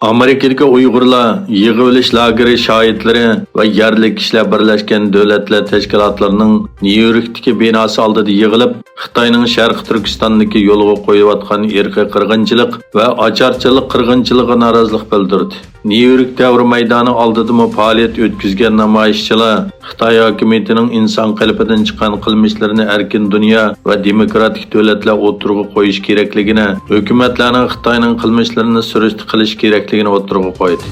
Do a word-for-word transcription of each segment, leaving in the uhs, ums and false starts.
ئامېرىكىدىكى ئۇيغۇرلار يىغىۋېلىش لاگېرى شاھىتلىرى ۋە يەرلىك كىشىلەر بىرلەشكەن دۆلەتلەر تەشكىلاتلىرىنىڭ نيۇ يوركتىكى بىناسى ئالدىدا يىغىلىپ، خىتاينىڭ شەرقىي تۈركىستاندىكى يولغا قويۇۋاتقان ئىرقىي قىرغىنچىلىق ۋە ئاچارچىلىق قىرغىنچىلىقىغا نارازىلىق بىلدۈردى. نيۇ يورك دەۋر مەيدانى ئالدىدىمۇ پائالىيەت ئۆتكۈزگەن نامايىشچىلار خىتاي ھاكىمىيىتىنىڭ ئىنسان قېلىپىدىن چىققان قىلمىشلىرىنى ئەركىن دۇنيا ۋە دېموكراتىك دۆلەتلەر ئوتتۇرىغا قويۇش كېرەكلىكىنى، ھۆكۈمەتلەرنىڭ خىتاينىڭ قىلمىشلىرىنى سۈرۈشتە قىلىش كېرەكلىكىنى ئوتتۇرىغا قويدى.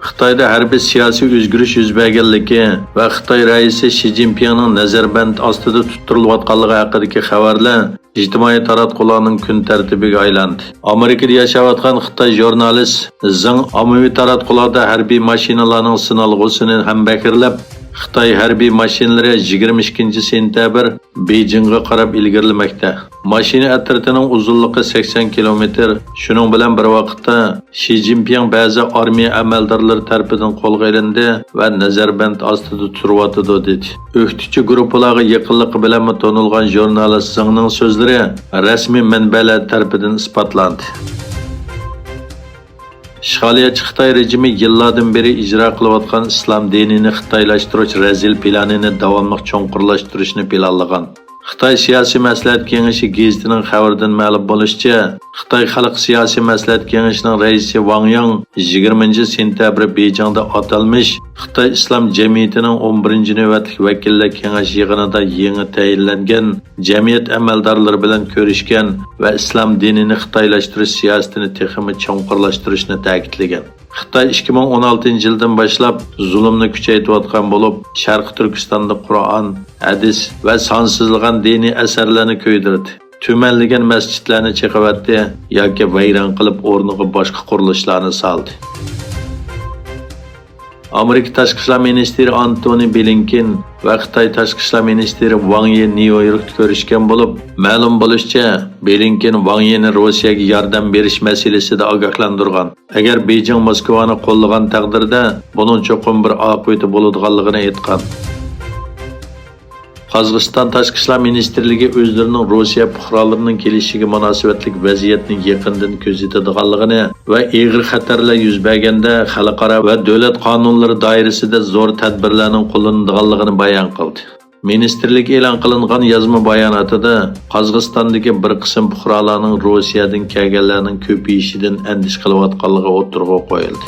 خىتايدا ھەربىي سىياسىي ئۆزگىرىش يۈز بەرگەنلىكى ۋە خىتاي رەئىسى شى جىنپىڭنىڭ نەزەربەند ئاستىدا تۇتتۇرۇلۇۋاتقانلىقى ھەققىدىكى خەۋەرلەر ئىجتىمائىي تاراتقۇلارنىڭ كۈن تەرتىپىگە ئايلاندى. ئامېرىكىدا ياشاۋاتقان خىتاي ژۇرنالىست زېڭ ئاممىۋى تاراتقۇلاردا ھەربىي ماشىنىلارنىڭ سىنالغۇسىنى ھەمبەھىرلەپ، خىتاي ھەربىي ماشىنىلىرى يىگىرمە ئىككىنچى سېنتەبىر بېيجىڭغا قاراپ ئىلگىرىلىمەكتە. ماشىنا ئەترىتىنىڭ ئۇزۇنلۇقى سەكسەن كىلومېتىر. شۇنىڭ بىلەن بىر ۋاقىتتا، شى جىنپىڭ بەزى ئارمىيە ئەمەلدارلىرى تەرىپىدىن قولغا ئېلىندى ۋە نەزەربەند ئاستىدا تۇرۇۋاتىدۇ، دېدى. ئۆكتىچى گۇرۇپپىلارغا يېقىنلىقى بىلەنمۇ تونۇلغان ژۇرنالىست زېڭنىڭ سۆزلىرى رەسمىي مەنبەلەر تەرىپىدىن ئىسپاتلاندى. ئىشغالىيەتچى خىتاي رېجىمى يىللاردىن بېرى ئىجرا قىلىۋاتقان ئىسلام دىنىنى خىتايلاشتۇرۇش رەزىل پىلانىنى داۋاملىق چوڭقۇرلاشتۇرۇشنى پىلانلىغان. خىتاي سىياسىي مەسلىھەت كېڭىشى گېزىتىنىڭ خەۋىرىدىن مەلۇم بولۇشىچە، خىتاي خەلق سىياسىي مەسلىھەت كېڭىشىنىڭ رەئىسى ۋاڭ ياڭ يىگىرمىنچى سېنتەبىر بېيجىڭدا ئاتالمىش خىتاي ئىسلام جەمئىيىتىنىڭ ئون بىرىنچى نۆۋەتلىك ۋەكىللەر كېڭەش يىغىنىدا يېڭى تەيىنلەنگەن جەمئىيەت ئەمەلدارلىرى بىلەن كۆرۈشكەن ۋە ئىسلام دىنىنى خىتايلاشتۇرۇش سىياسىتىنى تېخىمۇ چوڭقۇرلاشتۇرۇشنى تەكىتلىگەن. خىتاي ئىككى مىڭ ئون ئالتىنچى يىلدىن باشلاپ زۇلۇمنى كۈچەيتىۋاتقان بولۇپ، شەرقىي تۈركىستاندا قۇرئان، ھەدىس ۋە سانسىزلىغان دىنىي ئەسەرلەرنى كۆيدۈرۈپ، تۈمەنلىگەن مەسچىتلەرنى چېقىۋەتتى ياكى ۋەيران قىلىپ، ئورنىغا باشقا قۇرۇلۇشلارنى سالدى. ئامېرىكا تاشقى ئىشلار مىنىستىرى ئانتونى بلىنكېن ۋە خىتاي تاشقى ئىشلار مىنىستىرى ۋاڭ يى نيۇ يوركتا كۆرۈشكەن بولۇپ، مەلۇم بولۇشىچە، بلىنكېن ۋاڭ يىنى روسىيەگە ياردەم بېرىش مەسىلىسىدە ئاگاھلاندۇرغان. ئەگەر بېيجىڭ موسكۋانى قوللىغان تەقدىردە، بۇنىڭ چوقۇم بىر ئاقىۋىتى بولىدىغانلىقىنى ئېيتقان. قازاقىستان تاشقى ئىشلار مىنىستىرلىكى ئۆزلىرىنىڭ روسىيە پۇقرالىرىنىڭ كېلىشىگە مۇناسىۋەتلىك ۋەزىيەتنى يېقىندىن كۆزىتىدىغانلىقىنى ۋە ئېغىر خەتەرلەر يۈز بەرگەندە خەلقئارا ۋە دۆلەت قانۇنلىرى دائىرىسىدە زور تەدبىرلەرنىڭ قوللىنىدىغانلىقىنى بايان قىلدى. مىنىستىرلىك ئېلان قىلىنغان يازما باياناتىدا قازاقىستاندىكى بىر قىسىم پۇقرالارنىڭ روسىيەدىن كەلگەنلەرنىڭ كۆپىيىشىدىن ئەندىشە قىلىۋاتقانلىقى ئوتتۇرىغا قويۇلدى.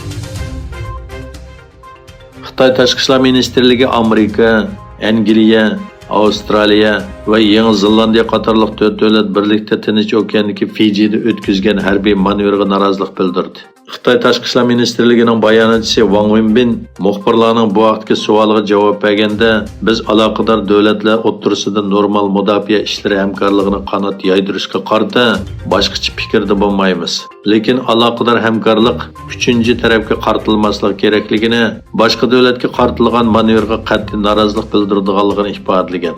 خىتاي تاشقى ئىشلار مىنىستىرلىكى ئامېرىكا، ئەنگلىيە، ئاۋسترالىيە ۋە يېڭى زېلاندىيە قاتارلىق تۆت دۆلەت بىرلىكتە تىنچ ئوكياندىكى فىجىدا ئۆتكۈزگەن ھەربىي مانېۋىرغا نارازىلىق بىلدۈردى. خىتاي تاشقى ئىشلار مىنىستىرلىكىنىڭ باياناتچىسى ۋاڭ ۋېنبىن مۇخبىرلارنىڭ بۇ ھەقتىكى سوئالىغا جاۋاب بەرگەندە، بىز ئالاقىدار دۆلەتلەر ئوتتۇرىسىدا نورمال مۇداپىئە ئىشلىرى ھەمكارلىقىنى قانات يايدۇرۇشقا قارىتا باشقىچە پىكىردە بولمايمىز. لېكىن ئالاقىدار ھەمكارلىق ئۈچىنچى تەرەپكە قارىتىلماسلىقى كېرەكلىكىنى، باشقا دۆلەتكە قارىتىلغان مانېۋىرغا قەتئىي نارازىلىق بىلدۈرىدىغانلىقىنى ئىپادىلىگەن.